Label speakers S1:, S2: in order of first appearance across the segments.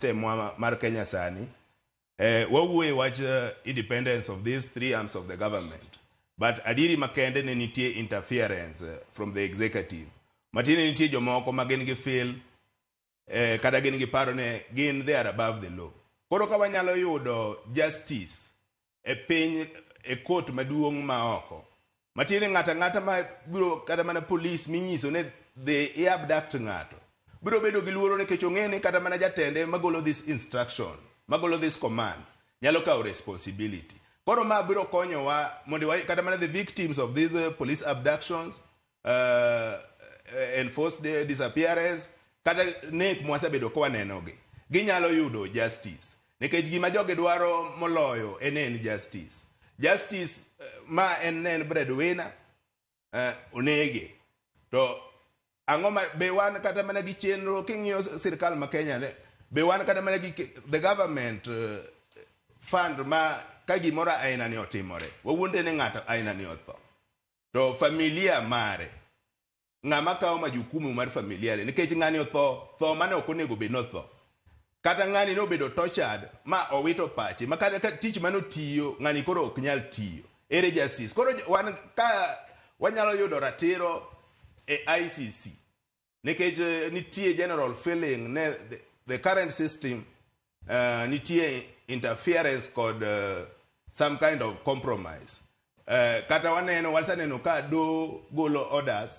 S1: System mar Kenya sani, wawuoye wach independence of these three arms of the government, but adieri makende ne nitie interference from the executive. Matiende nitie jomoko ma gin gi feel kata gin gi paro ne gin they are above the law. Koro ka wanyalo yudo justice e piny e court maduong' ma oko, matiende ng'ato ang'ata ma biro, kata mana police minyiso ni dhi i abduct ng'ato, biro bedo gi luoro nikech ong'e ni kata mana jatende magolo this instruction, magolo this command, nyalo kawo responsibility. Koro ma biro konyowa mondo kata mana the victims of these police abductions, enforced disappearance, kata nek mwasebedo ka wanenogi, ginyalo yudo justice, nikech gima jogi dwaro moloyo en justice. Justice ma en ne en breadwinner, onege to ang'o ma be wan kata mana gi chenro? King'iyo sirikal ma Kenya ne be wan kata mana gi the government fund ma ka gimoro aina ni otimore, wawuondre ni ng'ato aina ni otho, to familia mare, ng'ama kawo majukumu mar familia ne? Nikech ng'ani otho, tho mane ok onego bed notho, kata ng'ani nobedo tortured ma owito pache, ma kata ka tich manotiyo ng'ani koro ok nyal tiyo, ere justice? Koro wan ka wanyalo yudo ratiro e ICC, nikech nitie general feeling ne the current system nitie interference kod some kind of compromise. Kata waneno, waseneno ka do golo orders,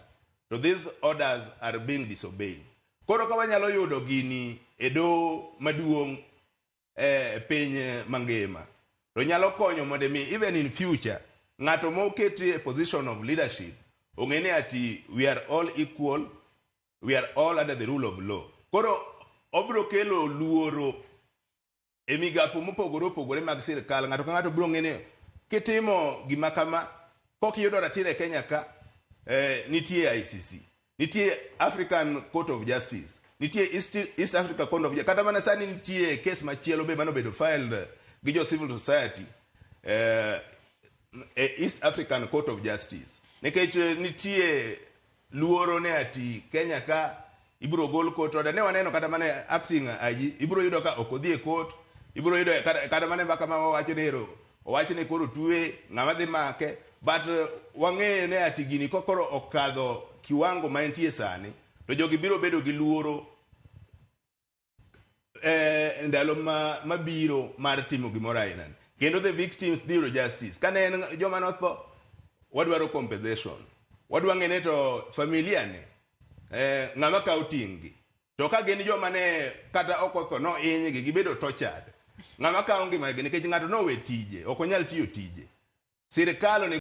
S1: to these orders are being disobeyed. Koro ka wanyalo yudo gini e do maduong' e piny mangima, to nyalo konyo mondo mi even in future ng'ato moketi e position of leadership ong'e ni ati we are all equal, we are all under the rule of law. Koro obiro kelo luoro e migapo mopogore opogore mag sirikal. Ng'ato ka ng'ato biro ng'e ni kitimo gima kama kok iyudo ratiro e Kenya ka, nitie ICC, nitie African Court of Justice, nitie East Africa Court of Justice. Kata mana sani nitie case machielo be manobedo filed gi jo civil society e East African Court of Justice, nikech nitie luoro ne ati Kenya ka ibiro gol court order. Ne waneno kata mana acting IG, ibiro yudo ka ok odhi e court. Ibiro yudo kata mana mbaka ma wawacho ni ero owach ni koro twe ng'ama dhi make, but wang'eyo ne ati gini kokoro okadho kiwango ma entie sani, to jogi biro bedo gi luoro ndalo ma mabiro mar timo gimoro aina ni. Kendo the victims dhi yudo justice. Kane en joma notho, wadwaro compensation, wadwa ng'e ni to familia ni ng'ama kawo ting' gi, to ka gin joma ne kata ok otho, no hinygi, gibedo tortured, ng'ama kawo ngimagi? Nikech ng'ato nowe tije, ok onyal tiyo tije sirikal onego